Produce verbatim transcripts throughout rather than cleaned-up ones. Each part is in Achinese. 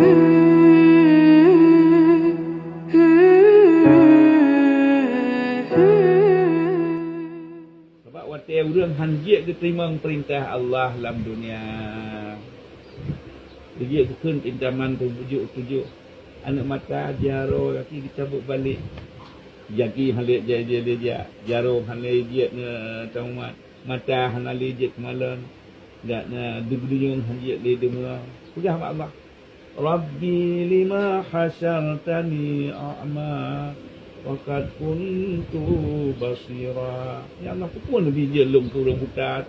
Sabab watée ureuëng hán jeuet geuteurimong peurintah Allah lam dunia, jeuet geukheun pintaman tujoh-tujoh, aneuëk mata, jaroe, gaki geucabot balek. Gaki hana lé jai-jai lé jak, jaroe hana lé jeuet ngon teumat, mata hana lé jeuet keumalon, dak na deubeuduyueng hana jeuet lé deungoe. Peugah bak Allah, "Rabbi lima hasyartani a'ma wa qad kuntu basira." Ya Allah, peue kheueh neubi jeuet lôn keu ureuëng buta?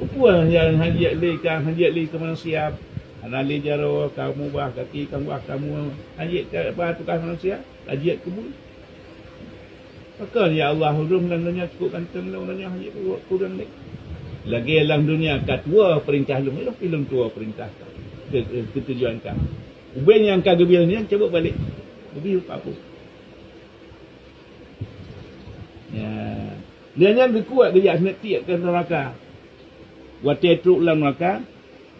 Peue kheueh nyang hana jeuet lé ka, hana jeuet lé keu manusia? Hana lé jaroe ka mubah, gaki ka mubah, ka mu-, hana jeuet ka, apa, tugaih manusia? Ka jeuet keu buet. Pakon, ya Allah, ulôn lam donya cukup ganteng lom, donya hana jeuet keu ureuëng lé. Lagée lam dunia ka tuwoe peurintah lôn, ilôn pih lôn tuwoe peurintah ka, keu, keu, keu tujuan ka. Ubeng nyang ka geubri nyan cabot balek. Geubri bak peue? Ya. Lheueh nyan geukuat geujak seuneuk tiek keu neuraka. Watée trok lam neuraka,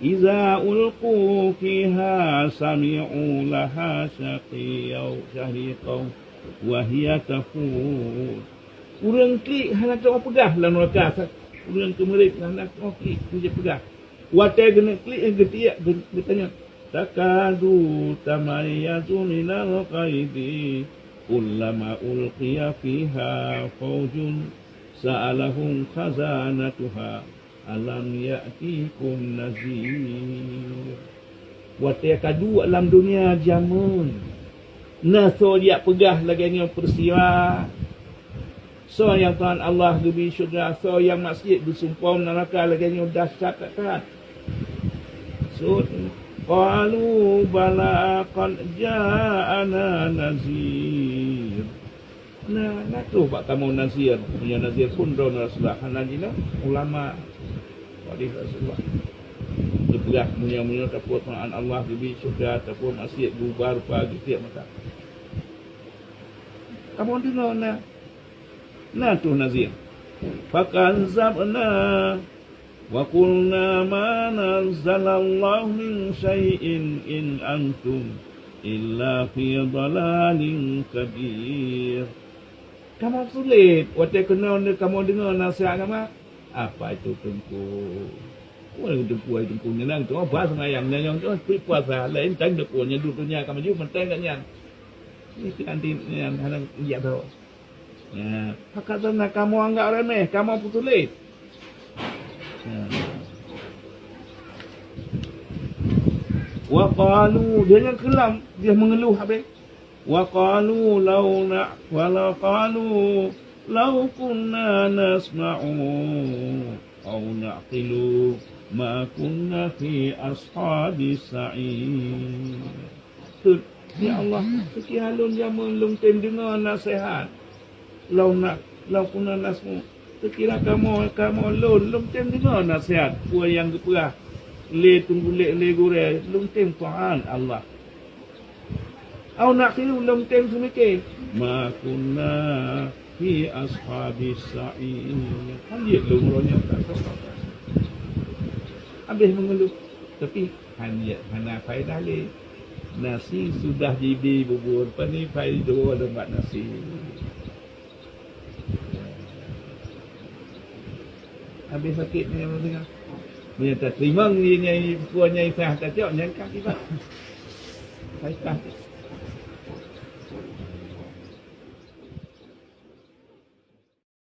"Iza ulqu fiha sami'u laha syaqiyau-, syahiqau wa hiya tafur." Ureuëng klik hana teungoh peugah lam neuraka, ureuëng keumeurib hana teungoh klik, hana peugah. Watée geuneuk klik, geutiek, geu-, geutanyong, "Takadu tamayyazu minal ghaidhi, kullama ulqiya fiha faujun sa'alahum khazanatuha alam ya'tikum nazir." Watée ka duek lam dunia jameun, na soe jak peugah lagée nyoe peursiwa? Soe nyang Tuhan Allah geubri syeuruga, soe nyang maksiet geuseumpom neuraka lagée nyoe dahsyat that-that? Sut, qalu bala qad ja'ana nazir. Na, na troh bak kamoe nazir. Meunyoe nazir phon droeneuh Rasulullah, hana jinoe ulama. Hadis Rasulullah. Geupeugah meunyoe-meunyoe tapeue Tuhan Allah geubri syeuruga, tapeue maksiet geuba rupa geutiek mata. Kamoe deungoe na. Na troh nazir. Fakadzabna wa qulna ma nazzalallahu min syai'in in antum illa fi dhalalin kabir. Kamoe sulet, watée keunoe kamoe deungoe naseuhat agama. Apa itu teungku? Wah, teungku, ai teungku, nyan teungku, apa seumayang, nyan teungku, puasa, laén tan teungku, nyan duek donya ka maju, mantong gobnyan. Itu nanti nyan hana jak droe. Ya, pakon na kamoe anggap remeh, kamoe peutuléh. Ya. Wa qalu, dia nyang keulam, dia mengeluh habéh. Wa qalu law na-, wa la qalu law kunna nasma'u aw na'qilu ma kunna fi ashabis sa'ir. Teuh, ya Allah, seukira lôn jameun lôn tem deungoe naseuhat. Law na-, law kunna nasma'u, seukira kamoe, kamoe lôn, lôn tem deungoe naseuhat peue nyang geupeugah lé teungku lé, lé gurée, lôn tem taát Allah. Aw na'qilu, lôn tem seumike. Ma kunna fi ashabis sa'ir. Hana jeuet lôn uroe nyoe ka. Habéh mengeluh. Tapi hana, hana faedah lé. Nasi sudah jibi bubur, pane faedah lôn bak nasi. Habéh sakét nyan ureuëng deungoe. Meunyoe tateurimong nyan, nyan, peue nyang Isa tacok, nyan ka kiban. Ka Isa.